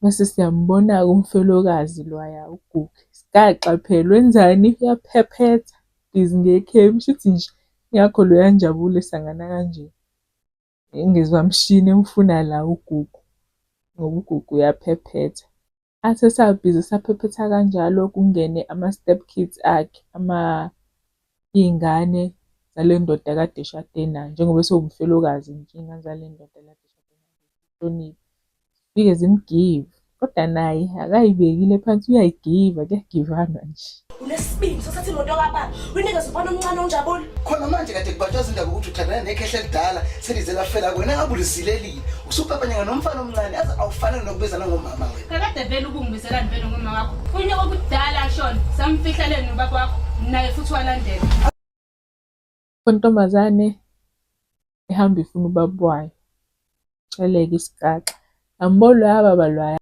Mase siyambona-ke umfelokazi lwaya uGugu. Isigaxa phela wenzani? Uyaphephetha, busy ngekhemi. Shuthi nje ingakho loya Njabulo esangana kanje. Engezwa mshini emfuna la uGugu, ngoba uGugu uyaphephetha. Athi esabhizi esaphephetha kanjalo kungene ama-step kids akhe, iy'ngane zale ndoda akade eshade nayo, njengoba esewumfelokazi nje, iy'ngane zale ndoda le akade eshade nayo zishonile. Zifike zimgive, kodwa naye akayibekile phansi uyayigiva, kuyagivanwa nje. Unesibindi sothatha imoto kababa uyinikeze umfana omncane onjabule. Khona manje kade kubanjwa izindaba ukuthi uthandana nekhehla elidala selize lafela kuwena ngabe ulisilelile usupapanyanga nomfana omncane aze awufanele nokubizana ngomama wena. Kakade vele ubungibizelani vele ngomama wakho. Unyoko kudala ashona samfihla leni nobaba wakho naye futhi walandela. Intombazane ihamba ifuna ubaba wayo. Tsheleke isigaxa. Angiboni loya baba loya.